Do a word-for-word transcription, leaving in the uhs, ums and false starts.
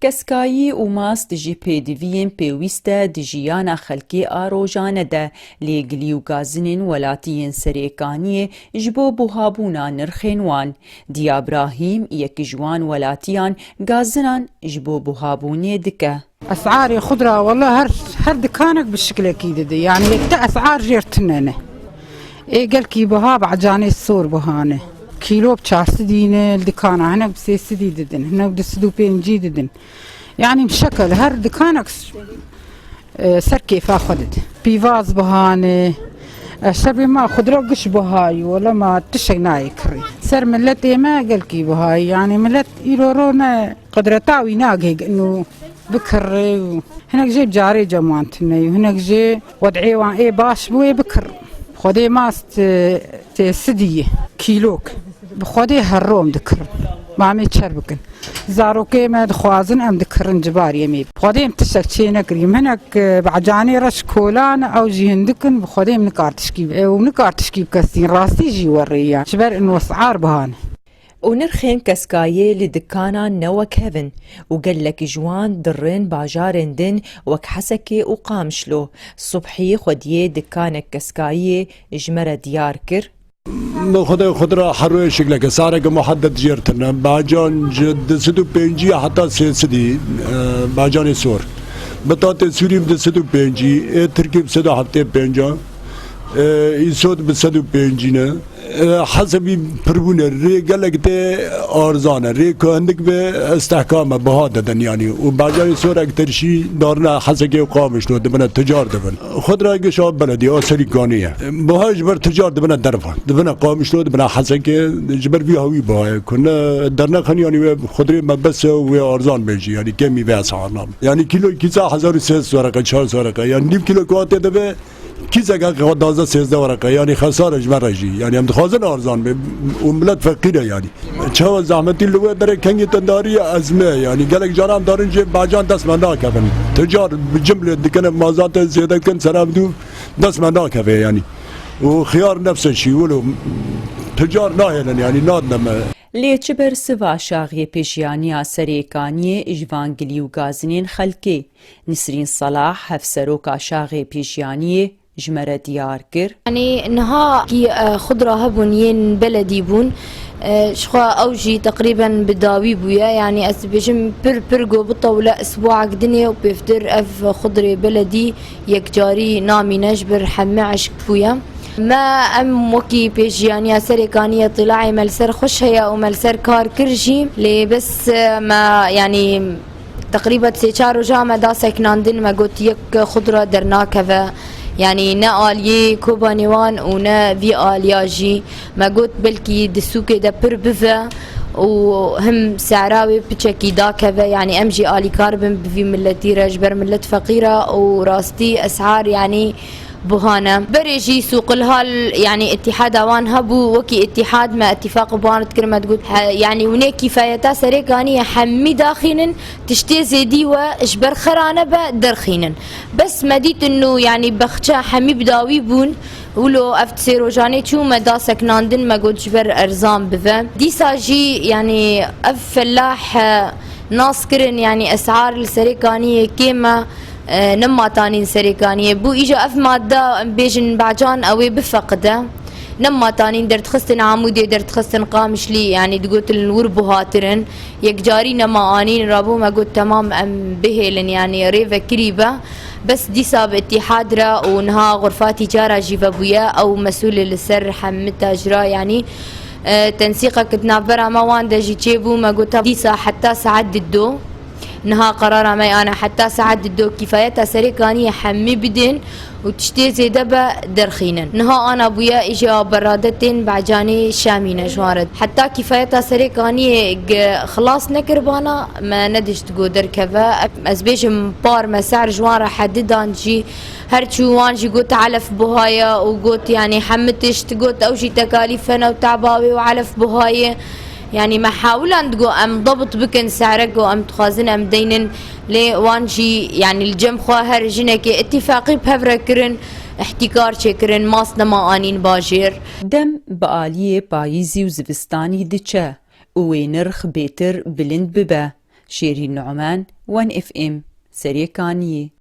Keskayî û mast ji pêdiviyên pêwîst e di jiyana xelkê a rojane de, lê gilî û gazinên welatiyên Serêkaniyê ji bo buhabûna nirxên wan. Diya Brahîm yek ji wan welatiyan gazinan ji bo buhabûnê dike. Esarê xudra wele her, her dikanek bi şiklekî dide. Yani yekte esar jêr tine ne. Ê gelkî biha bi ecanê sor bihane. Kîlo bi çar sidî ne, li dikana hinek bi sê sidî didin, hinek bi du sed û pêncî didin. Yani bi şekel her dikanek s-, e, ser kêfa xwe dide. Pîvaz bihane. E, şevê ma xudra giş bihayî, wele ma tişek nayê kirî. Ser miletê me gelkî bihayî. Yani milet îro ro ne qudreta wî nagê û bikirê û hinek jê carê cem wan tune û hinek jê wed'ê wan ê baş bû ê bikir. Xwedê mast, e, tê sidî kîlok. Bi Xwedê her rom dikirin. Mamê çer bikin. Zarokê me dixwazin em dikirin cibarê me. Xwedê em tiştek çê nekirîm. Hinek, e, bi ecanê reş kolan ew jî hindikin bi Xwedê em nikar tişkî, e, û nikar tişkî bikesîn. Rastî jî werê ya. Ji ber in wesar bihan. Û nirxên keskayê li dikanan ne wek hev in û gelek ji wan dirin bajarên din wek Hesekê û Qamişlo. Subhî xwediyê dikanek keskayiyê ji me re diyar kir. Bi xwedê xwe ra her royê şikleke, sareke muhedded jêr tine. Bacan ji du sed û pêncî heta sê sedî, e, bacanê sor. Bitatê Sûrî bi du sed û pêncî, ê Tirkî bi sed û heftê pênc e, îsot bi sed û pêncî ne. E, hesebî pirbûne, rê gelek tê arzan e. Rê ku hindik be, estehkam e, biha didin yanî. Û bajarê Sorek tirşî darine Hesekê û Qamişlo dibine, ticar dibin. Xudra gişa beledî, a Serîkanî ye. Biha ji ber ticar dibine derva. Dibine Qamişlo, dibine Hesekê, ji ber vî hawî biha ye. Ku ne dernexin yanî wê xudrê me bes e û wê arzan be jî. Yanî kêmî vê esar nam. Yanî kîlo kîza hezar û sê sed wereqe, çar sed wereqe. Yanî nîv kîlo ku hatê dibe, Kîzeke xwe duwazdeh sêzdeh wereqe, yanî xesar e ji me re jî. Yanî em dixwazin arzan be û milet feqîr e yanî. Çawa zehmetî li wê derê kengî tendarî ye, ezme ye. Yanî gelek caran darin jê bacan dest me nakevin. Ticar bi cimlê dikine, mazatê zêde dikin, seramdû dest me nakeve yanî. Û xiyar nefse şî wilo ticar nahêlin yanî, nadine me. Lê çi bersiva şaxê pêşiyaniya Serêkaniyê ji van gilî û gazinên xelkê? Nisrîn Salah, hevseroka şaxê pêşiyaniyê, ji me re diyar kir. Yanî niha kî, e, xudra hebûn yên beledî bûn. E, ji xwe ew jî teqrîben bi dawî bûye. Yanî ez dibêjim pir pir go bitewle isbuak dinê û pêvtir ev xudrê beledî yekcarî namîne, ji ber heme eşk bûye. Me em wekî pêşiyaniya Serêkaniyê tîlaê me li ser xweş heye û me li ser kar kir jî. Lê bes, e, me yanî Teqrîben sê çar roja me da seknandin, me got yek xudra dernakeve. Yanî ne aliyê Kobanê wan û ne vî aliya jî. Me got belkî di sûkê de pir bive û him sehra wê piçekî dakeve. Yanî em jî alîkar bin bi vî miletî re, ji ber milet feqîr e û rastî esar yanî buhane. Berê jî sûqilhal, yanî îtîhada wan hebû, wekî îtîhad me îtîfaq bi wan re dikir, me digot, he, yanî hûn ê kîfayeta Serêkaniyê hemî daxînin, tiştê zêdî we ji ber xera nebe derxînin. Bes me dîtin û yanî bexçe hemî bi dawî bûn. Wilo ev sê rojanê çû me da seknandin, me got ji ber erzan bive. Dîsa jî yanî ev felah, e, nas kirin, yanî esar li Serêkaniyê kêm e. E, nema tanîn Serêkaniyê. Bû îja ev madde, em bêjin bacan, ew ê bifeqide. Nema tanîn derdixistin Amûdê, derdixistin Qamişlî, yanî digotin li wir buhatirin. Yekcarî nema anîn, rabû me got, temam, em bihêlin, yanî rê vekirî be. Bes dîsa bi îtîhad re û niha xurfa tîcara jî vebûye, ew mesûlê li ser hemî tajira, yanî, e, tensîqek di navbera me wan de jî çêbû, me got, dîsa heta saet dido. Niha qerara me ane heta saet dido kîfayeta Serêkaniyê hemî bidin û tiştê zêde be derxînin. Niha ana bûye îja berade tên becanê Şamî ne ji wan re. Heta kîfayeta Serêkaniyê ge xilas nekiribana me nedişt go derkeve. Ez bêjim par me ser ji wan re hedidan jî. Her çû wan jî got elef buha ye û got, yanî hemî tişt got, ew jî tekalîf hene û teba wê û elef buha ye. Yanî me hewlan digo em dabit bikin, serek go em dixwazin em deynin, lê wan jî yanî li cem xwe her jinekê îtîfaqî bi hev re kirin, îhtîkar çêkirin, mast nema anîn bajêr. Dem bi aliyê payîzî û zivistanî diçe û wê nirx bêtir bilind bibe. Şêrîn Numan, One F M, Serê Kaniyê.